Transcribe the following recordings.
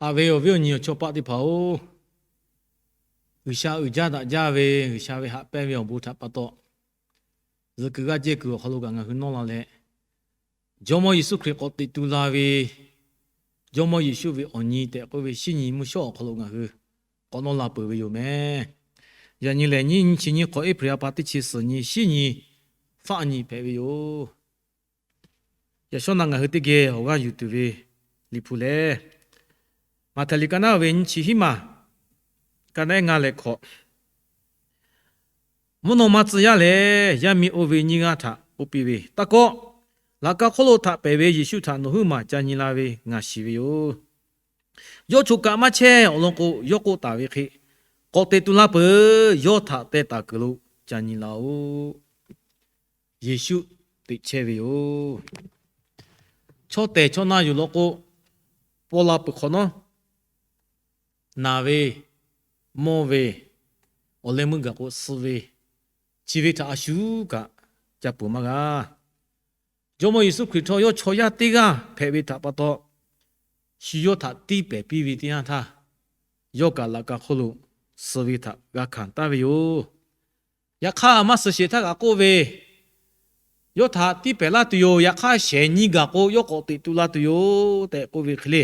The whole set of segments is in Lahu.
Haꞈ ve awˬ viˉ awˬ nyi awˬ chawˇ paˆ teˇ hpaˍ-oˬ, G'uiˬsha uiˍ jaˇ daꞈ jaˇ ve G'uiˬsha ve haꞈ pehnˇ ve awˬ bon htaꞈ pa taw, zuhꞈ kuiˬ g'aˇ jehˇ kuiˬ awˬ hk'aw lo kaꞈ ngaˬ hui nawˇ la leh, Jawˇmawˇ Yeˍsuˆ Hkriꞈ k'awꞈ teꞈ tu la ve Jawˇmawˇ Yeˍsuˆ ve awˬ nyi tehꞈ k'oˆ ve shinˉ nyi mvuhˇ shawˉ awˬ hk'aw lo ngaˬ hui k'awꞈ nawˇ la peuˬ ve yoˬ mehˍ. Yaꞈ nyi lehˬ, nyiˇ nyi chi nyi hk'awꞈ April ha pa teˇ chi suhˍ nyi shinˉ nyi faˆ nyi hpehꞈ ve yoˬ. Yaꞈ shawˉ naˆ ngaˬ hui teˇ geh awˬ g'aˇ yuˬ tuˬ ve Liꞈ hpu lehˬ, Maꞈhtehˍ liꞈ ka naˉ ve nyiˇ chi hiˉ maˬ, ka naˉ ehˉ ngaˇ leh hkawꞈ. Mvuhˇ naw ma tcuh yaˇ lehˬ, yaˇ miˇ oˇ ve nyiˇ g'aˇ htaꞈ k'oˆ piˇ ve, Taˇ kawˆ. Laꞈ ka hk'oˆ lo htaꞈ pehˍ ve Yeˍsuˆ htaꞈ nawˬ huiˉ maˬ ca nyi la ve ngaˬ shiˍ ve yoˬ. Yawˇ choˬ kaꞈ maˇ chehˇ awˬ lawn k'o, yawˇ k'oˆ taˍ ve hk'e, K'awꞈ teꞈ tu laˇ peuˬ. Yawˇ htaꞈ teh taˍ kuiˬ lo ca nyi la-oˬ. Yeˍsuˆ teꞈ chehˇ ve yoˬ. Chaw tehˬ chaw na yuˬ law k'o, paw la peuˬ hk'awꞈ nawˉ, naˬ ve, mawˇ ve, awˬ leh meuˇ gaˬ k'o suh ve, chi ve htaꞈ a shu kaꞈ ca peuˬ maˇ g'a. Jawˇmawˇ Yeˍsuˆ Hkriꞈ htawˇ yawˇ chaw yaˇ teˇ g'aˇ hpehꞈ ve htaꞈ pa taw, shu yawˇ htaꞈ tiˇ pehˍ piˇ ve teˇ yanˇ htaˇ, yawˇ kaꞈ laꞈ ka hk'oˆ lo suh ve htaꞈ g'a hkanˍ taˍ ve yoˬ. Yaꞈ hk'aˇ, maˇ suh sheˍ htaˇ kaꞈ k'oˆ ve, Yawˇ htaꞈ tiˇ pehˍ laˇ tuˬ yoˬ. Yaꞈ hk'aˇ, shehˍ nyi gaˬ k'o, yawˇ k'awꞈ teꞈ tu la tuˬ yoˬ tehꞈ k'oˆ ve hk'e le.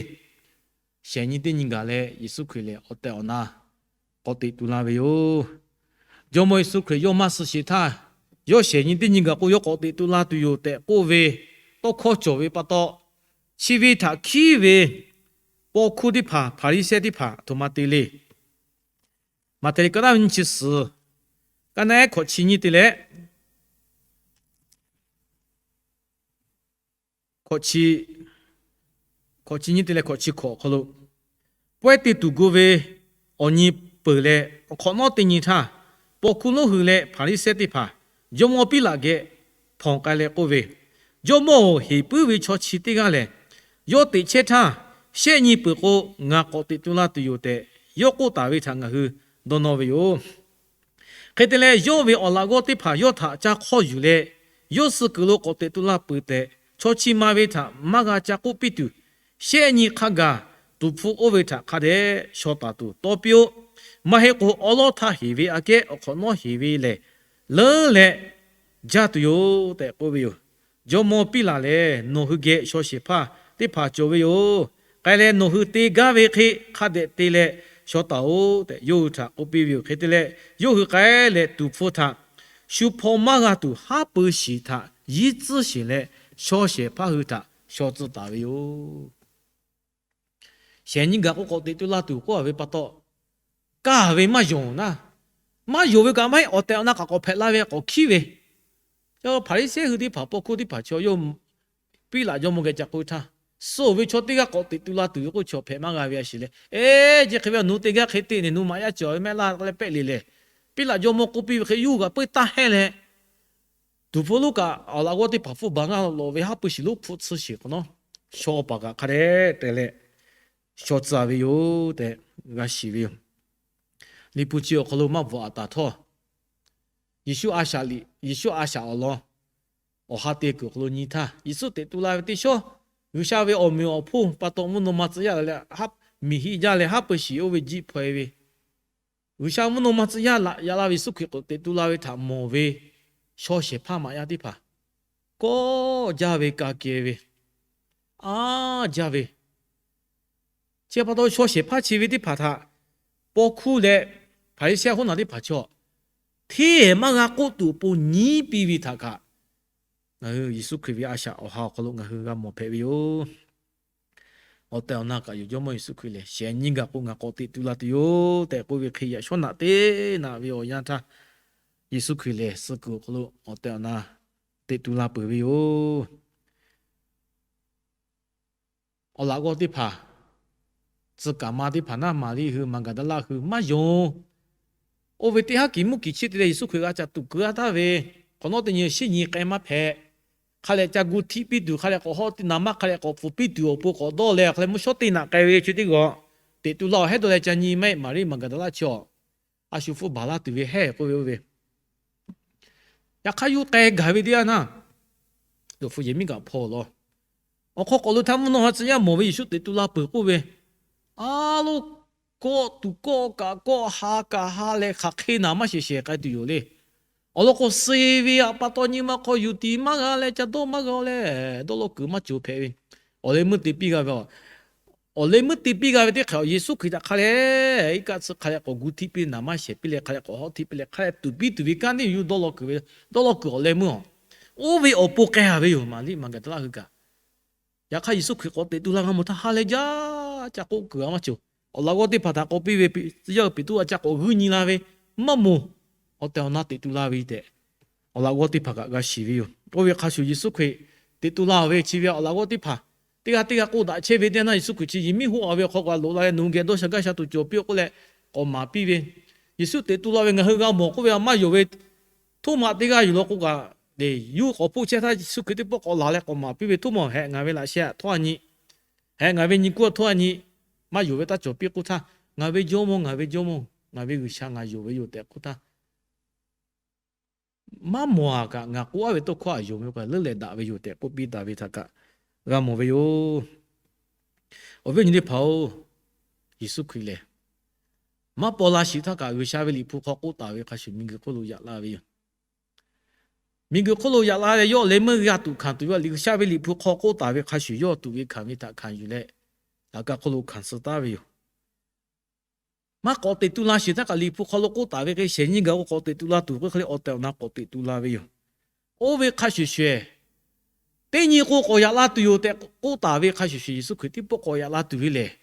Shehˍ nyi teˇ nyi gaˬ leh, Yeˍsuˆ Hkriꞈ lehˬ awˬ tehˬ awˬ na k'awꞈ teꞈ tu la ve yoˬ. Jawˇmawˇ Yeˍsuˆ Hkriꞈ yawˇ maˇ suh sheˍ htaˇ, yawˇ shehˍ nyi teˇ nyi gaˬ k'o, yawˇ k'awꞈ teꞈ tu la tuˬ yoˬ tehꞈ k'oˆ ve tawˇ hkawˇ cawˬ ve pa taw, chi ve htaꞈ hkiˉ ve paw hkuˇ teˇ hpaˍ, Hpaˍriˍsehˇ teˇ hpaˍ aˬ htoꞈ ma te le. Maꞈhtehˍ liꞈ ka naˉ ve nyiˇ chi suhˍ, ka naˉ ehˉ hkawꞈ chi nyiˇ te leh, hkawꞈ chi, hkawꞈ chi nyiˇ te leh hkawꞈ chi hkawꞈ awˬ hk'aw lo, pawehˇ te tuˬ gu ve awˬ nyi peuˬ leh, awˬ hk'awꞈ nawˉ teˇ nyi htaˇ, paw hkuˇ lonˉ hui leh Hpaˍriˍsehˇ teˇ hpaˍ jawˇmawˇ Piˉlaꞈ geh hpawnˬ k'ai leh k'oˆ ve, Jawˇmawˇ-oˬ, heˍ puiˉ ve chaw chi teˇ g'aˇ lehˬ, yawˇ teꞈ chehˇ htaˇ, shehˆ nyi peuˬ k'o, ngaˬ k'awꞈ teꞈ tu laˇ tuˬ yoˬ tehꞈ yawˇ k'oˆ taˍ ve htaꞈ ngaˬ hui dawˇ nawˇ ve yoˬ. Hk'e te leh, yawˇ ve awˬ laꞈ g'awˇ teˇ hpaˍ yawˇ htaꞈ ca hk'awˇ yuˬ leh, yawˇ suh kuiˬ lo k'awꞈ teꞈ tu laˇ peuˬ tehꞈ, chaw chi ma ve htaꞈ maˇ g'a ca k'oˆ piˇ tuˬ, shehˆ nyi hk'a gaˬ tuˍ hpfuh oˇ ve htaꞈ hk'a dehꞈ shaw taˍ tuˬ tawˇ piˇ-oˆ. Maˇ heˆ k'o, awˉ lawˉ htaˇ heˍ ve aꞈ kehˉ awˬ hk'awꞈ nawˉ heˍ ve lehˬ, leuˉ leh jaˇ tuˬ yoˬ tehꞈ k'oˆ ve yoˬ. Jawˇmawˇ Piˉlaꞈ lehˬ, nawˬ hui geh shaw shehˍ hpaˇ teˇ hpaˍ cawˬ ve yoˬ. K'ai leh nawˬ hui te gaˇ ve hk'e hk'a dehꞈ te leh shaw taˍ-oꞈ tehꞈ, yawˇ hui htaꞈ k'oˆ piˇ ve yoˬ. Hk'e te leh, yawˇ hui k'ai leh tuˍ hpfuh htaꞈ shu hpaw maˇ g'a tuˬ haˉ pui shiˍ htaꞈ yiˉ tcuhˉ sheˍ leh, shaw shehˍ hpaˇ hui htaꞈ shaw tcuh taˍ ve yoˬ. Shehˍ nyi gaˬ k'o, k'awꞈ teꞈ tu la tuˬ k'oˆ ve pa taw, kaˇ ve maˇ yonˍ naˇ. Maˇ yonˍ ve kaꞈ maˇ heˆ, awˬ tehˬ awˬ na kaꞈ k'awꞈ hpehꞈ la ve k'awꞈ hkiˉ ve. Yaˇ Hpaˍriˍsehˇ hui teˇ hpaˍ, paw hkuˇ teˇ hpaˍ chaw yawˇ Piˉlaꞈ jawˇmawˇ geh ca k'oˆ htaˇ, suh-oˬ ve chaw teˇ g'aˇ k'awꞈ teꞈ tu la tuˬ ve k'oˆ chaw hpehꞈ maˇ g'a ve a shiˍ leh, eˬ, chi hk'e ve nuˇ teˇ g'aˇ hk'e te nehˬ, nuˇ maꞈ yaˇ cawˬ ve mehˆ laˇ leh pehˆ le lehˬ, Piˉlaꞈ jawˇmawˇ k'oˆ piˇ ve hk'e yawˇ hui kaꞈ peuˇ taˇ hehnˇ leh, tuˍ hpfuh lonˉ kaꞈ awˬ laꞈ g'awˇ teˇ hpaˍ hpfuhˇ baˬ ngaˇ lawꞈ ve haˉ pui shiˍ lonˉ hpfuhˆ tsuhˇ sheˍ hk'awꞈ nawˉ, shaw paˍ kaꞈ hk'a dehꞈ te leh shaw tcuh ve yoˬ tehꞈ g'a shiˍ ve yoˬ. Liꞈ hpu chi awˬ hk'aw lo maˇ bvuhꞈ aꞈ taˍ htawˇ, Yeˍsuˆ a shaꞈ liꞈ, Yeˍsuˆ a shaꞈ awˬ lawn awˬ ha te kuiˬ awˬ hk'aw lo nyi htaˇ, Yeˍsuˆ teꞈ tu la ve teˇ shawˉ, G'uiˬsha ve awˬ meꞈ awˬ hponˇ pa taw mvuhˇ naw ma tcuh yaˇ leh, miˬ hiˆ jaˇ leh haˉ pui shiˍ oˇ ve jiˆ hpaw e ve, G'uiˬsha mvuhˇ naw ma tcuh yaˇ laꞈ yaꞈ la ve Yeˍsuˆ Hkriꞈ k'awꞈ teꞈ tu la ve htaꞈ mawˬ ve shaw shehˍ hpaˇ maꞈ yaˇ teˇ hpaˍ kawˆ jaˇ ve ka kehˬ ve, aˉ jaˇ ve, chi pa taw shaw shehˍ hpaˇ chi ve teˇ hpaˍ htaꞈ paw hkuˇ leh Hpaˍriˍsehˇ hoˉ naˬ teˇ hpaˍ chaw hteˇ maˇ g'a k'oˆ tuˬ awˬ pon nyiˉ piˇ ve htaꞈ kaꞈ, ngaˬ hui Yeˍsuˆ Hkriꞈ ve a shaꞈ awˬ ha awˬ hk'aw lo ngaˬ hui g'a mawˬ hpehꞈ ve yoˬ. Awˬ tehˬ awˬ na kaꞈ yoˬ. Jawˇmawˇ Yeˍsuˆ Hkriꞈ lehˬ, shehˍ nyi gaˬ k'o ngaˬ k'awꞈ teꞈ tu la tuˬ yoˬ tehꞈ k'oˆ ve hk'e, yaꞈ shawˉ naꞈ teˇ naꞈ ve awˬ yanˇ htaˇ, Yeˍsuˆ Hkriꞈ lehˬ suh kuiˬ awˬ hk'aw lo awˬ tehˬ awˬ na teꞈ tu la peuˬ ve yoˬ. Awˬ laꞈ g'awˇ teˇ hpaˍ, tcuh kaˍ ma teˇ hpaˍ naˉ, Maˍriˆ hui, Maˍgaˍdaˍlaˆ hui maˇ yonˍ. Oˇ ve teˇ haˉ kiˬ mvuhˇ kiˬ chiˇ te leh Yeˍsuˆ Hkriꞈ g'a caꞈ tuˬ keu-a taˍ ve, hk'awꞈ nawˉ teˇ nyi shinˉ nyi k'ai maˇ hpehꞈ. Hk'a lehˬ ca gu htiˆ piˇ tuˬ, hk'a lehˬ k'awꞈ hawˉ teˇ naˍ maˇ, hk'a lehˬ k'awꞈ pfuhˍ piˇ tuˬ awˬ pon k'awꞈ dawˇ leh, hk'a lehˬ mvuhˇ shawˉ teˇ naꞈ k'ai ve chi teˇ g'aw teꞈ tu laˇ-oˬ hehˉ dawˇ leh ca nyi maˇ heˆ. Maˍriˆ Maˍgaˍdaˍlaˆ chi a a shu hpfuhˇ baˬ laˇ tuˬ ve hehˉ k'oˆ ve oˇ ve. Yaꞈ hk'aˇ, yawˇ k'ai gaˬ ve teˇ yanˇ naˇ, yawˇ hpu yehˬ miˉ kaꞈ hpaw law. Awˬ hk'aw k'awꞈ lo htaˇ mvuhˇ naw ma tcuh yaˇ mawˬ ve Yeˍsuˆ teꞈ tu la peuˬ k'oˆ ve, A lo, kawˆ tuˬ kawˆ kaꞈ kawˆ, ha kaꞈ ha leh hk'aˬ hk'e naˍ maˇ shehˍ shehˍ k'ai tuˬ yoˬ le. Awˬ lawn k'o, suh ve pa taw nyi ma hk'aw yuˬ tiˍ maˇ g'a leh ca dawˇ maˇ g'a leh, dawˇ law kuiˬ maˇ cawˬ hpehꞈ ve. Awˬ leh meuˇ te piˇ g'a ve, awˬ leh meuˇ te piˇ g'a ve teˇ hk'aꞈ Yeˍsuˆ Hkriꞈ htaꞈ hk'a leh, iˉ kaˆ tsuhˇ hk'a leh k'awꞈ gu htiˆ piˇ, naˍ maˇ shehˍ piˇ leh hk'a leh k'awꞈ hawˉ htiˆ piˇ leh hk'a leh tuˍ piˇ tuˬ ve kanˉ teˇ yuˬ dawˇ law kuiˬ ve, dawˇ law kuiˬ awˬ leh meuˇ a, oˇ ve awˬ pon k'ai a ve yoˬ. Maˍriˆ Maˍgaˍdaˍlaˆ hui kaꞈ, yaꞈ hk'aˇ Yeˍsuˆ Hkriꞈ k'awꞈ teꞈ tu la g'a mawˬ htaˇ ha leh jaˇ, ca k'oˆ kuiˬ a maˇ cawˬ. Awˬ laꞈ g'awˇ teˇ hpaˍ htaꞈ k'awꞈ piˇ ve, tcuh yaˇ Peˍtruˆ a ca k'awꞈ g'uiˇ nyi la ve, maˇ moˬ, awˬ tehˬ awˬ na teꞈ tu la ve tehꞈ, awˬ laꞈ g'awˇ teˇ hpaˍ kaꞈ g'a shiˍ ve yoˬ. Oˇ ve hk'a shuˍ Yeˍsuˆ Hkriꞈ teꞈ tu la ve chi ve awˬ laꞈ g'awˇ teˇ hpaˍ, teˇ g'aˇ teˇ g'aˇ k'oˆ daꞈ chehˇ ve teˇ yanˇ, Yeˍsuˆ Hkriꞈ chi yehˬ miˉ hoˆ a ve awˬ hk'aw kaꞈ loꞈ la leh nawˬ hui geh dawˇ sha gaˇ sha tuˬ cawˬ piˇ-oˆ k'oˆ leh, k'awꞈ maˍ piˇ ve, Yeˍsuˆ teꞈ tu la ve ngaˬ hui g'a mawˬ k'oˆ ve a maˇ yonˍ ve, Htoˉmaꞈ teˇ g'aˇ yuˬ law k'o kaꞈ, yuˇ k'awꞈ hpoˆ chehˇ htaˇ Yeˍsuˆ Hkriꞈ teˇ pawˆ k'awꞈ laˬ leh k'awꞈ maˍ piˇ ve, Htoˉmaꞈ-oˬ, heh ngaˬ ve laꞈ sheh htaꞈ htawˇ a nyi, heh ngaˬ ve nyi kuˇ htaꞈ htawˇ a nyi, maˇ yonˍ ve taˇ cawˬ piˇ k'oˆ htaˇ, Ngaˬ ve Jawˇmawˇ, ngaˬ ve Jawˇmawˇ, ngaˬ ve G'uiˬsha ngaˬ yonˍ ve yoˬ tehꞈ k'oˆ htaˇ, Maˇ mawˬ a kaꞈ ngaˬ k'oˆ a ve tawˇ hkawˇ a yonˍ ve k'o leuˉ leh daꞈ ve yoˬ tehꞈ k'oˆ piˇ taˍ ve htaꞈ kaꞈ g'a mawˬ ve yoˬ. Awˬ viˉ awˬ nyi teˇ hpaˍ-oˬ, Yeˍsuˆ Hkriꞈ lehˬ, maˇ paw la shiˍ htaˇ kaꞈ G'uiˬsha ve Liꞈ hpu hk'aw k'oˆ taˍ ve hk'a shuˍ miˬguiˬ hk'oˆ lo yaꞈ la ve yoˬ. Miˬguiˬ hk'oˆ lo yaꞈ la leh yawˇ lehˬ meuˇ g'a tuꞈ hkanˍ tuˬ ve, G'uiˬsha ve Liꞈ hpu hk'aw k'oˆ taˍ ve hk'a shuˍ yawˇ tuꞈ ve hkanˍ ve htaꞈ hkanˍ yuˬ leh, laꞈ ka hk'oˆ lo hkanˍ suh taˉ ve yoˬ. Maˇ k'awꞈ teꞈ tu la shiˍ htaˇ kaꞈ Liꞈ hpu hk'aw lo k'oˆ taˍ ve hk'e shehˍ nyi gaˬ k'o k'awꞈ teꞈ tu la tuˬ k'oˆ hk'e le awˬ tehˬ awˬ na k'awꞈ teꞈ tu la ve yoˬ. Oˇ ve hk'a shuˍ shuˍ, teˇ nyi k'o k'awꞈ yaꞈ la tuˬ yoˬ tehꞈ k'oˆ taˍ ve hk'a shuˍ shuˍ, Yeˍsuˆ Hkriꞈ teˇ pawˆ k'awꞈ yaꞈ la tuˬ ve lehˬ,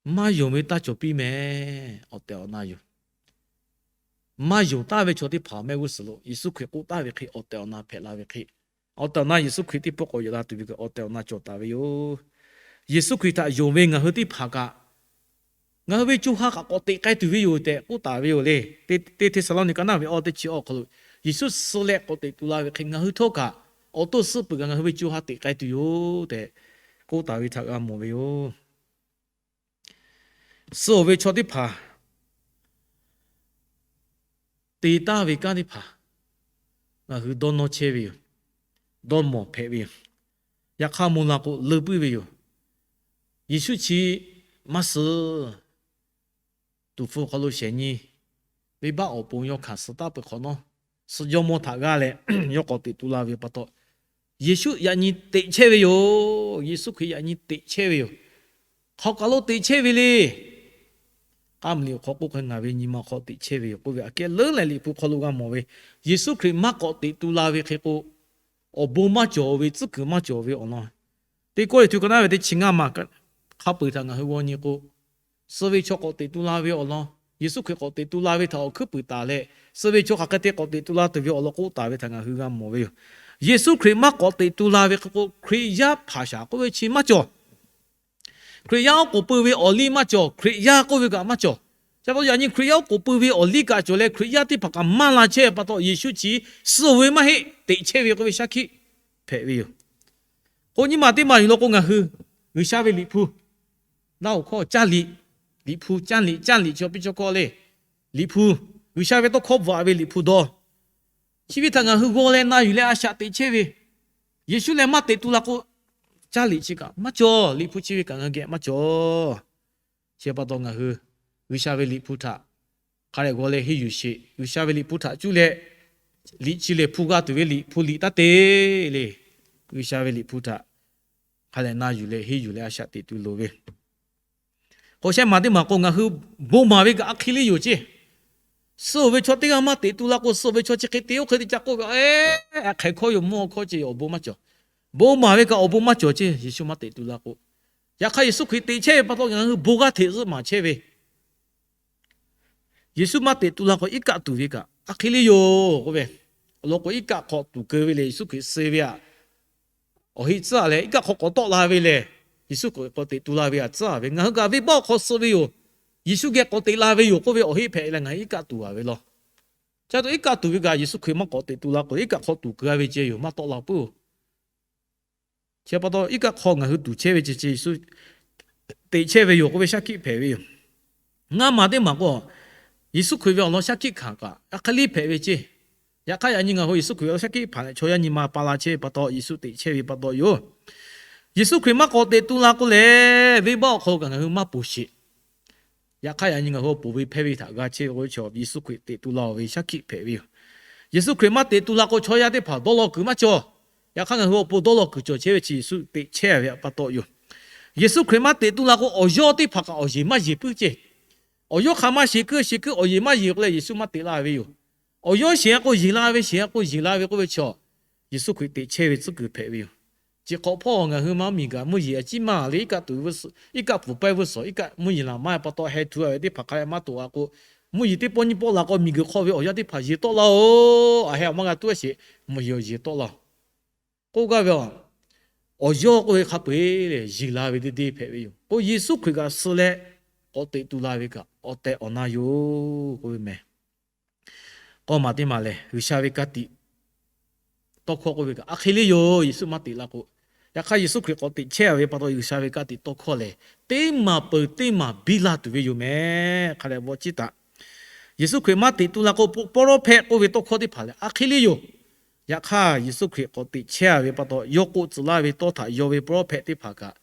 maˇ yonˍ ve taˇ cawˬ piˇ meh. Awˬ tehˬ awˬ na yoˬ. Maˇ yonˍ taˍ ve chaw teˇ hpaˍ mehˆ g'uˇ suhˍ lo Yeˍsuˆ Hkriꞈ k'oˆ taˍ ve hk'e awˬ tehˬ awˬ na hpehꞈ la ve hk'e, awˬ tehˬ awˬ na Yeˍsuˆ Hkriꞈ teˇ pawˆ k'awꞈ yaꞈ la tuˬ ve kaꞈ awˬ tehˬ awˬ na cawˬ taˍ ve yoˬ. Yeˍsuˆ Hkriꞈ htaꞈ yonˍ ve ngaˬ hui teˇ hpaˍ kaꞈ, ngaˬ hui ve co ha kaꞈ k'awꞈ teꞈ k'ai tuˬ ve yoˬ tehꞈ k'oˆ taˍ ve yoˬ le. Teˇ Hteˇsaˍlawˇniˆ ka naˇ ve awˬ teˇ chi awˬ hk'aw lo, Yeˍsuˆ suh leh k'awꞈ teꞈ tu la ve hk'e ngaˬ hui htawˇ kaꞈ awˬ to suh peuˬ kaꞈ ngaˬ hui ve co ha teꞈ k'ai tuˬ yoˬ tehꞈ k'oˆ taˍ ve htaꞈ g'a mawˬ ve yoˬ. Suh-oˬ ve chaw teˇ hpaˍ te taˍ ve kanˉ teˇ hpaˍ ngaˬ hui dawˇ nawˇ chehˇ ve yoˬ. Dawˇ mawˬ hpehꞈ ve yoˬ. Yaꞈ hk'aˇ, mvuhˇ la k'o leuˇ puiˉ ve yoˬ. Yeˍsuˆ chi maˇ suh, tuˍ hpfuh hk'aw lo shehˍ nyi, venˇbaˆ awˬ pon yawˇ hkanˍ suh taˍ peuˬ hk'awꞈ nawˉ, suh jawˇmawˇ htaꞈ g'aˇ leh yawˇ k'awꞈ teꞈ tu la ve pa taw, Yeˍsuˆ yaꞈ nyi teꞈ chehˇ ve yoˬ. Yeˍsuˆ Hkriꞈ yaꞈ nyi teꞈ chehˇ ve yoˬ. Hk'aˬ kaˬ lo teꞈ chehˇ ve le. K'aˇ mvuhˇmiˬ awˬ hk'aw k'oˆ hk'e, ngaˬ ve nyi ma hk'aw teꞈ chehˇ ve yoˬ k'oˆ ve aꞈ kehˉ leuˉ leh Liꞈ hpu hk'aw lo g'a mawˬ ve, Yeˍsuˆ Hkriꞈ maˇ k'awꞈ teꞈ tu la ve hk'e k'o, awˬ bon maˇ cawˬ ve, tcuhˉ kuiˬ maˇ cawˬ ve awˬ lawn, Teˇ Kawˇrenˍhtuˆ ka naˇ ve teˇ chi ngaˇ ma hk'a peu-eˬ htaꞈ ngaˬ hui g'aw nyi k'o, suh ve chaw k'awꞈ teꞈ tu la ve awˬ lawn, Yeˍsuˆ Hkriꞈ k'awꞈ teꞈ tu la ve htaꞈ awˬ hkuiˉ puiˍ taˍ leh, suh ve chaw hk'aˬ hk'e te k'awꞈ teꞈ tu la tuˬ ve awˬ lawn k'oˆ taˍ ve htaꞈ ngaˬ hui g'a mawˬ ve yoˬ. Yeˍsuˆ Hkriꞈ maˇ k'awꞈ teꞈ tu la ve hk'e k'o, Hkriꞈ yaˇ hpaˍ shaˍ k'oˆ ve chi maˇ cawˬ. Hkriꞈ yaˇ oˉ k'oˍ pui ve awˬ liˇ maˇ cawˬ. Hkriꞈ yaˇ k'oˆ ve kaꞈ maˇ cawˬ. Chi pa taw yaꞈ nyi Hkriꞈ yaˇ oˉ k'oˍ pui ve awˬ liˇ kaꞈ cawˬ leh, Hkriꞈ yaˇ teˇ hpaˍ kaꞈ maˇ la chehˇ ve pa taw, Yeˍsuˆ chi suh-oˬ ve maˇ heˆ, teꞈ chehˇ ve k'oˆ ve shaˉ hkiˆ hpehꞈ ve yoˬ. K'o nyi ma teˇ maˬ yuˬ law k'o, ngaˬ hui G'uiˬsha ve Liꞈ hpu naˇ oˬ hkawˇ caˇ liꞈ, Liꞈ hpu caˇ liꞈ, caˇ liꞈ chi awˬ piˇ cawˇ hkawˇ le. Liꞈ hpu, G'uiˬsha ve tawˇ hkawˇ bvuhꞈ ve Liꞈ hpu dawˇ, chi ve htaꞈ ngaˬ hui g'aw leh na yuˬ leh a shaꞈ teꞈ chehˇ ve, Yeˍsuˆ leh maˇ teꞈ tu la k'o, caˇ liꞈ chi kaꞈ maˇ cawˬ. Liꞈ hpu chi ve kaꞈ ngaˬ geh maˇ cawˬ. Chi pa taw ngaˬ hui G'uiˬsha ve Liꞈ hpu htaꞈ hk'a dehꞈ g'aw leh henˇ yuˬ sheˍ. G'uiˬsha ve Liꞈ hpu htaꞈ cuˇ leh liꞈ chi lehˬ hpu g'a tuˬ ve Liꞈ hpu liꞈ taˇ te le. G'uiˬsha ve Liꞈ hpu htaꞈ hk'a dehꞈ na yuˬ leh henˇ yuˬ leh a shaꞈ teꞈ tuˬ loˍ ve k'o, shehˆ maˬ teˇ maˬ k'o, ngaˬ hui bon maˍ ve kaꞈ a hk'e le yoˬ ceˇ. Suh-oˬ ve chaw teˇ g'aˇ maˇ teꞈ tu la k'o, suh ve chaw chi hk'e te oˇ hk'e te ca k'oˆ ve, Eˬ, hk'aˬ hkawˇ yoˬ, mvuhˇ awˬ hkawˇ ceˇ, awˬ bon maˇ cawˬ. Bon maˍ ve kaꞈ awˬ bon maˇ cawˬ ceˇ, Yeˍsuˆ maˇ teꞈ tu la k'o. Yaꞈ hk'aˇ, Yeˍsuˆ Hkriꞈ teꞈ chehˇ ve pa taw ngaˬ hui bon g'aˇ hteꞈ zuhˆ maˍ chehˇ ve Yeˍsuˆ maˇ teꞈ tu la k'o, iˉ kaˆ tuˬ ve kaꞈ a hk'e le yoˬ k'oˆ ve, awˬ lawn k'o, iˉ kaˆ hk'aw tuˬ keu ve lehˬ, Yeˍsuˆ Hkriꞈ suh ve aꞈ, awˬ heˆ tcuhˉ a leh, iˉ kaˆ hk'aw k'awꞈ tawˆ la ve lehˬ, Yeˍsuˆ Hkriꞈ k'awꞈ teꞈ tu la ve aꞈ tcuhˉ a ve, ngaˬ hui kaꞈ venˇbaˆ awˬ hk'aw suh ve yoˬ. Yeˍsuˆ geh k'awꞈ teꞈ la ve yoˬ k'oˆ ve awˬ heˆ hpehꞈ leh ngaˬ hui iˉ kaˆ tuˬ a ve law. Chi pa taw iˉ kaˆ tuˬ ve kaꞈ Yeˍsuˆ Hkriꞈ maˇ k'awꞈ teꞈ tu la k'o, iˉ kaˆ hk'aw tuˬ keu a ve ceh yoˬ, maˇ tawˆ la puiˉ-oˬ. Chi pa taw iˉ kaˆ hk'aw ngaˬ hui tuˬ chehˇ ve ceh ceh Yeˍsuˆ teꞈ chehˇ ve yoˬ k'oˆ ve shaˉ hkiˆ hpehꞈ ve yoˬ. Ngaˇ maˬ teˇ maˬ k'o, Yeˍsuˆ Hkriꞈ ve awˬ lawn shaˉ hkiˆ hkanˍ kaꞈ a hk'e le hpehꞈ ve ceˇ. Yaꞈ hk'aˇ, yaꞈ nyi ngaˬ hui Yeˍsuˆ Hkriꞈ ve awˬ lawn shaˉ hkiˆ hpanˍ leh chaw yaˇ nyi ma pa la chehˇ ve pa taw, Yeˍsuˆ teꞈ chehˇ ve pa taw yoˬ. Yeˍsuˆ Hkriꞈ maˇ k'awꞈ teꞈ tu la k'o lehˬ, venˇbaˆ awˬ hk'aw lo kaꞈ ngaˬ hui maˇ poˬ sheˍ. Yaꞈ hk'aˇ, yaꞈ nyi ngaˬ hui awˬ poˬ ve hpehˇ ve htaꞈ g'a chehˇ ve k'o, Yeˍsuˆ Hkriꞈ teꞈ tu la-oˬ ve shaˉ hkiˆ hpehꞈ ve yoˬ. Yeˍsuˆ Hkriꞈ maˇ teꞈ tu la k'o, chaw yaˇ teˇ hpaˍ dawˇ law kuiˬ maˇ cawˬ. Yaꞈ hk'aˇ, ngaˬ hui awˬ pon dawˇ law kuiˬ cawˬ chehˇ ve chi Yeˍsuˆ teꞈ chehˇ ve pa taw yoˬ. Yeˍsuˆ Hkriꞈ maˇ teꞈ tu la k'o, awˬ yawˇ teˇ hpaˍ kaꞈ awˬ yeˬ maˇ yeˬ puiˉ ceˇ. Awˬ yawˇ hk'aˬ ma sheˍ kuiˉ sheˍ kuiˉ awˬ yeˬ maˇ yeˬ k'o leh, Yeˍsuˆ maˇ teꞈ la ve yoˬ. Awˬ yawˇ sheˍ a k'o yeˬ la ve, sheˍ a k'o yeˬ la ve k'oˆ ve chaw, Yeˍsuˆ Hkriꞈ teꞈ chehˇ ve tcuhˉ kuiˬ hpehꞈ ve yoˬ. Chi hk'awꞈ hpawˇ ngaˬ hui maˇ miˬ gaˬ mvuhˇ yeˬ a ciˉ maˇ le, iˉ kaˆ tuˬ ve, iˉ kaˆ pfuhˍ pehˇ vuiˇ suhˍ, iˉ kaˆ mvuhˇ yeˬ laˬ maˇ pa taw heh tuˬ a ve teˇ hpaˍ hk'a leh maˇ toꞈ a k'o, mvuhˇ yeˬ teˇ pawˆ nyiˇ pawˆ la k'o, miˬ guiˬ hk'aw ve awˬ yanˇ teˇ hpaˍ yeˬ tawˆ laˇ-oˬ, a heh awˬ maˇ g'a tuˉ sheˍ, mvuhˇ yeˬ awˬ yeˬ tawˆ laˇ-oˬ k'oˆ gaˇ ve. Awˬ yawˇ k'oˆ ve hk'a peu-eˬ lehˬ, yeˬ la ve teˇ deˇ hpehꞈ ve yoˬ. K'o, Yeˍsuˆ Hkriꞈ kaꞈ suh leh k'awꞈ teꞈ tu la ve kaꞈ awˬ tehˬ awˬ na yoˬ k'oˆ ve meh. K'awˇ maˬ teˇ maˬ lehˬ, G'uiˬsha ve ka tiꞈ tawˇ hkawˇ k'oˆ ve kaꞈ, a hk'e le yoˬ. Yeˍsuˆ maˇ teꞈ la k'o, yaꞈ hk'aˇ Yeˍsuˆ Hkriꞈ k'awꞈ teꞈ chehˇ ve pa taw, G'uiˬsha ve ka tiꞈ tawˇ hkawˇ lehˬ, teˇ maˬ peuˬ teˇ maˬ biˇ la tuˬ ve yoˬ meh. Hk'a leh bvuhꞈ ciˉ taˍ. Yeˍsuˆ Hkriꞈ maˇ teꞈ tu la k'o, prophet k'oˆ ve tawˇ hkawˇ teˇ hpaˍ lehˬ, a hk'e le yoˬ. Yaꞈ hk'aˇ, Yeˍsuˆ Hkriꞈ k'awꞈ teꞈ chehˇ ve pa taw, yawˇ k'oˆ tcuh laˇ ve tawˇ htaꞈ yaw ve prophet teˇ hpaˍ kaꞈ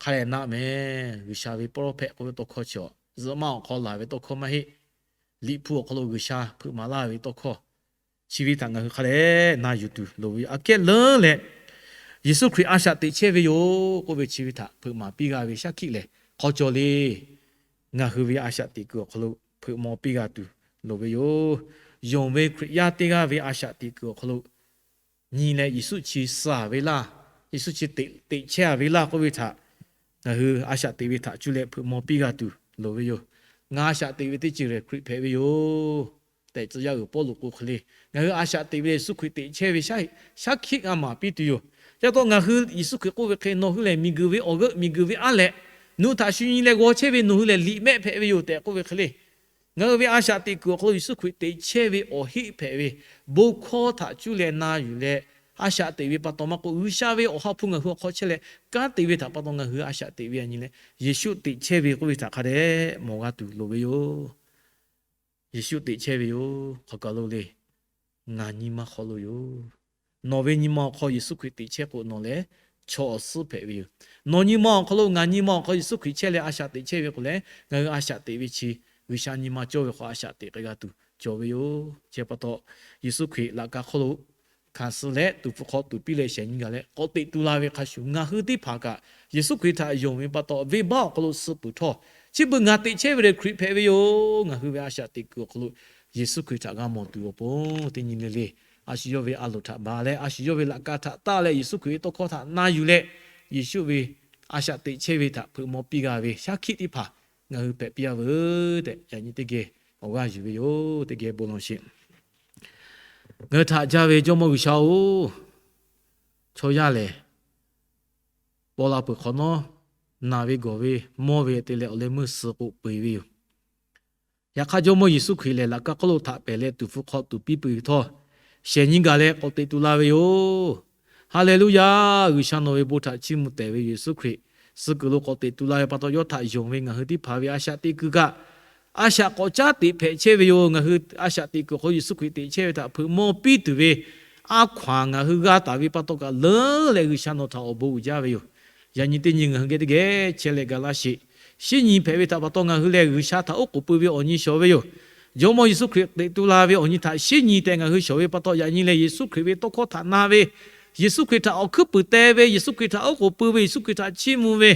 hk'a leh naˆ meh. G'uiˬsha ve prophet k'oˆ ve tawˇ hkawˇ chi awˬ zuhꞈ maˇ awˬ hk'aw laˬ ve tawˇ hkawˇ maˇ heˆ. Liꞈ hpu awˬ hk'aw lo G'uiˬsha hpeuꞈ maˍ laˇ ve tawˇ hkawˇ chi ve htaꞈ ngaˬ hui hk'a leh na yuˬ tuˬ loˍ ve yoˬ. Aꞈ kehˉ leuˉ leh, Yeˍsuˆ Hkriꞈ a shaꞈ teꞈ chehˇ ve yoˬ k'oˆ ve chi ve htaꞈ hpeuꞈ maˍ piˇ g'a ve shaˉ hkiˆ lehˬ, hk'aw cawˬ le. Ngaˬ hui ve a shaꞈ teꞈ kuiˬ awˬ hk'aw lo hpeuꞈ maw piˇ g'a tuˬ loˍ ve yoˬ. Yonˍ ve Hkriꞈ yaˇ teˇ g'aˇ ve a shaꞈ teꞈ kuiˬ awˬ hk'aw lo nyi leh Yeˍsuˆ chi suh ve laˇ, Yeˍsuˆ chi teꞈ chehˇ ve laˇ k'oˆ ve htaꞈ ngaˬ hui a shaꞈ teꞈ ve htaꞈ cuˇ leh hpeuꞈ maw piˇ g'a tuˬ loˍ ve yoˬ. Ngaˬ a shaꞈ teꞈ ve teˇ ceuˬ lehˬ Hkriꞈ hpehꞈ ve yoˬ tehꞈ, tcuh yaˇ uiˍ Pawˇluꞈ k'oˆ hk'e le, ngaˬ hui a shaꞈ teꞈ ve lehˬ Yeˍsuˆ Hkriꞈ teꞈ chehˇ ve shaˉ hkiˆ g'a maˍ piˇ tuˬ yoˬ. Yaꞈ taw ngaˬ hui Yeˍsuˆ Hkriꞈ k'oˆ ve hk'e, nawˬ hui lehˬ miˬguiˬ ve awˬ g'euˆ, miˬguiˬ ve aˉ lehꞈ, nawˬ hui htaꞈ shu nyi leh g'aw chehˇ ve nawˬ hui lehˬ liꞈ mehˆ hpehꞈ ve yoˬ tehꞈ k'oˆ ve hk'e le, ngaˬ hui ve a shaꞈ teꞈ kuiˬ awˬ hk'aw lo Yeˍsuˆ Hkriꞈ teꞈ chehˇ ve awˬ heˆ hpehꞈ ve bon hkawˇ htaꞈ cuˇ leh na yuˬ leh, a shaꞈ teꞈ ve pa taw maˇ k'oˆ, G'uiˬsha ve Awˬ ha hpu ngaˬ hui awˬ hk'aw chehˇ leh kanˉ te ve htaꞈ pa taw ngaˬ hui a shaꞈ teꞈ ve a nyi leh, Yeˍsuˆ teꞈ chehˇ ve k'oˆ ve htaꞈ hk'a dehꞈ mawˬ g'a tuˬ loˍ ve yoˬ. Yeˍsuˆ teꞈ chehˇ ve yoˬ. Hk'aw kaˬ lo le, ngaˬ nyi ma hk'aw lo yoˬ. Nawˬ ve nyi ma awˬ hk'aw Yeˍsuˆ Hkriꞈ teꞈ chehˇ k'o, nawˬ lehˬ chaw awˬ suhˉ hpehꞈ ve yoˬ. Nawˬ nyi ma awˬ hk'aw lo ngaˬ nyi ma awˬ hk'aw Yeˍsuˆ Hkriꞈ chehˇ leh a shaꞈ teꞈ chehˇ ve k'o lehˬ, ngaˬ hui a shaꞈ teꞈ ve chi G'uiˬsha nyi ma cawˇ ve hk'aw a shaꞈ teꞈ k'ai g'a tuˬ cawˬ ve yoˬ. Chi pa taw, Yeˍsuˆ Hkriꞈ laꞈ ka hk'oˆ lo hkanˍ suh leh tuˍ hpfuh hk'aw tuˍ piˇ leh shehˍ nyi gaˬ leh k'awꞈ teꞈ tu la ve hk'a shuˍ, ngaˬ hui teˇ hpaˍ kaꞈ Yeˍsuˆ Hkriꞈ htaꞈ yonˍ ve pa taw, venˇbaˆ awˬ hk'aw lo suh peuˬ htawˇ, chi beuꞈ ngaˬ teꞈ chehˇ ve lehˬ Hkriꞈ hpehꞈ ve yoˬ. Ngaˬ hui ve a shaꞈ teꞈ kuiˬ awˬ hk'aw lo Yeˍsuˆ Hkriꞈ htaꞈ g'a mawˬ tuˬ awˬ pon, teˇ nyi le le a shu yawˇ ve a loˍ htaꞈ ba leh a shu yawˇ ve laꞈ ka htaꞈ taˆ leh Yeˍsuˆ Hkriꞈ ve tawˇ hkawˇ htaꞈ na yuˬ leh, Yeˍsuˆ ve a shaꞈ teꞈ chehˇ ve htaꞈ hpeuꞈ maw piˇ g'a ve shaˉ hkiˆ teˇ hpaˍ ngaˬ hui hpehꞈ piˇ a veuˬ tehꞈ, yaꞈ nyi teˇ geh awˬ g'aˇ yuˬ ve yoˬ. Teˇ geh bon lawˬ sheˍ. Ngaˬ hui htaꞈ jaˇ ve Jawˇmawˇ G'uiˬsha-oˬ, chaw yaˇ lehˬ paw la peuˬ hk'awꞈ nawˉ, naˬ ve gawˬ ve mawˇ ve te leh awˬ leh meuˇ suh k'o peu-eˬ ve yoˬ. Yaꞈ hk'aˇ, Jawˇmawˇ Yeˍsuˆ Hkriꞈ lehˬ laꞈ ka hk'oˆ lo htaꞈ pehˬ leh tuˍ hpfuh hk'aw tuˍ piˇ peuˬ htawˇ, shehˍ nyi gaˬ leh k'awꞈ teꞈ tu la ve yoˬ. Haˍleˍluˇyaˇ. G'uiˬsha nawˬ ve bon htaꞈ chiˇ mvuh tehˍ ve Yeˍsuˆ Hkriꞈ suh kuiˬ lo k'awꞈ teꞈ tu la ve pa taw, yawˇ htaꞈ yonˍ ve ngaˬ hui teˇ hpaˍ ve a shaꞈ teꞈ kuiˬ kaꞈ a shaꞈ k'awꞈ caˉ teꞈ hpehꞈ chehˇ ve yoˬ. Ngaˬ hui a shaꞈ teꞈ kuiˬ awˬ hk'aw lo Yeˍsuˆ Hkriꞈ teꞈ chehˇ ve htaꞈ hpeuꞈ maw piˇ tuˬ ve a hkaw-anˬ ngaˬ hui g'a taˍ ve pa taw kaꞈ, leuˉ leh G'uiˬsha nawˬ htaꞈ awˬ bon uiˍ jaˇ ve yoˬ. Yaꞈ nyi teˇ nyi ngaˬ hui geh teˇ geh chehˇ leh ga laˇ sheˍ. Shinˉ nyi hpehꞈ ve htaꞈ pa taw ngaˬ hui lehˬ G'uiˬsha htaꞈ oˉ k'oˍ pui ve awˬ nyi shawˍ ve yoˬ. Jawˇmawˇ Yeˍsuˆ Hkriꞈ teꞈ tu la ve awˬ nyi htaꞈ shinˉ nyi tehꞈ ngaˬ hui shawˍ ve pa taw, yaꞈ nyi lehˬ Yeˍsuˆ Hkriꞈ ve tawˇ hkawˇ htaꞈ na ve, Yeˍsuˆ Hkriꞈ htaꞈ awˬ hkuiˉ puiˍ te ve, Yeˍsuˆ Hkriꞈ htaꞈ oˉ k'oˍ pui ve, Yeˍsuˆ Hkriꞈ htaꞈ chiˇ mvuh ve,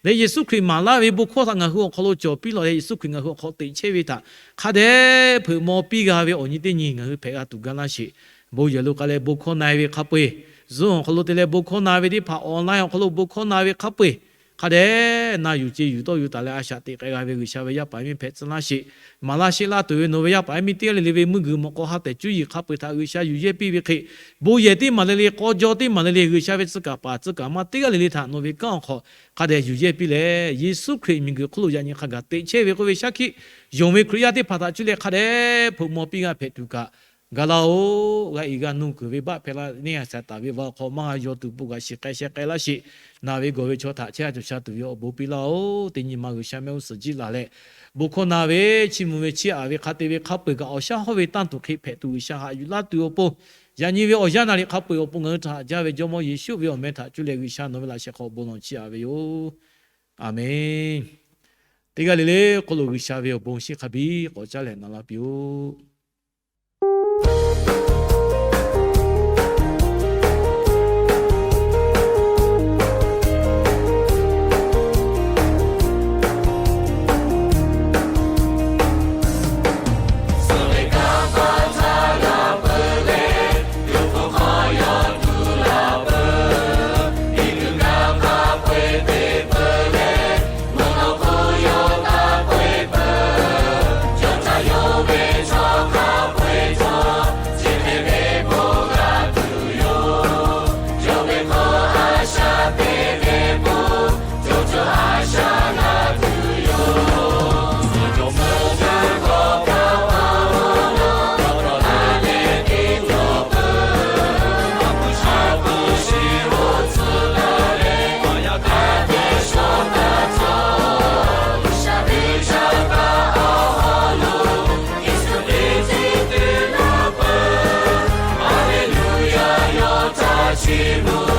leh Yeˍsuˆ Hkriꞈ maˍ laˇ ve bon hkawˇ htaꞈ ngaˬ hui awˬ hk'aw lo cawˬ piˇ lawˬ leh, Yeˍsuˆ Hkriꞈ ngaˬ hui awˬ hk'aw teꞈ chehˇ ve htaꞈ hk'a dehꞈ hpeuꞈ maw piˇ g'a ve awˬ nyi teˇ nyi ngaˬ hui hpehꞈ g'a tuˬ ga laˇ sheˍ. Bon yehˬ lo k'ai leh bon hkawˇ na-e ve hk'a peu-eˬ, Zoom awˬ hk'aw lo te leh bon hkawˇ na ve teˇ hpaˍ, online awˬ hk'aw lo bon hkawˇ na ve hk'a peu-eˬ, hk'a dehꞈ na yuˬ ce yuˬ tawˇ yuˬ taˍ leh a shaꞈ teꞈ k'ai g'a ve G'uiˬsha ve yaˇ paˍ yaˇ miˇ hpehꞈ tcuh laˇ sheˍ. Maˍ laˇ sheˆ laˇ tuˬ ve nawˬ ve yaˇ paˍ yaˇ miˇ teˇ g'aˇ le le ve meuˇ g'uiˬ mawꞈ k'aw ha tehˬ cuˇ yiˍ hk'a peu-eˬ htaꞈ G'uiˬsha yuˬ yehˇ piˇ ve hk'e, bon yehˬ teˇ maˬ le le, k'aw jaw teˇ maˬ le le, G'uiˬsha ve tcuh kaˍ paˍ tcuh kaˍ ma teˇ g'aˇ le le htaꞈ nawˬ ve kanˉ awˬ hk'aw hk'a dehꞈ yuˬ yehˇ piˇ leh, Yeˍsuˆ Hkriꞈ miˬguiˬ hk'oˆ lo yaꞈ nyi hk'a gaˬ teꞈ chehˇ ve k'oˆ ve shaˉ hkiˆ yonˍ ve Hkriꞈ yaˇ teˇ hpaˍ htaꞈ cuˇ leh hk'a dehꞈ hpeuꞈ maw piˇ g'a hpehꞈ tuˬ kaꞈ ga laˇ-oˬ. G'a iˍ g'a nu kuiˬ ve baˆ hpehꞈ la neˇ a shaˍ taˍ ve vaˇ awˬ hk'aw maˇ g'a yaw tuˬ bon kaꞈ shiˍ k'ai sheh k'ai laˇ sheˍ. Na ve gawˬ ve chaw htaꞈ chehˇ sha cawˬ sha tuˬ ve awˬ bon piˇ laˇ-oˬ. Teˇ nyi ma G'uiˬsha mehˆ g'uˇ suhˍ jiˆ laˬ leh, bon hkawˇ na ve, chiˇ mvuh ve, chiˇ aꞈ ve, hk'a te ve hk'a peu-eˬ kaꞈ awˬ shaˉ hawˉ ve tanˇ tuˬ hk'e hpehꞈ tuˬ G'uiˬsha haꞈ yuˬ laˇ tuˬ awˬ pon, Yaꞈ nyi ve awˬ yanˇ naˍ riˍ hk'a peu-eˬ awˬ pon ngaˬ hui htaꞈ haꞈ jaˇ ve Jawˇmawˇ Yeˍsuˆ ve awˬ meh htaꞈ cuˇ leh G'uiˬsha nawˬ ve laꞈ sheh hk'aw bon lawˬ chiˇ aꞈ ve yoˬ. Aˍmenˍ. Teˇ g'aˇ le le hk'oˆ lo G'uiˬsha ve awˬ bon shinˉ hk'a biˇ k'awꞈ caˉ leh na laˇ piˇ-oˆ. Chi mvuh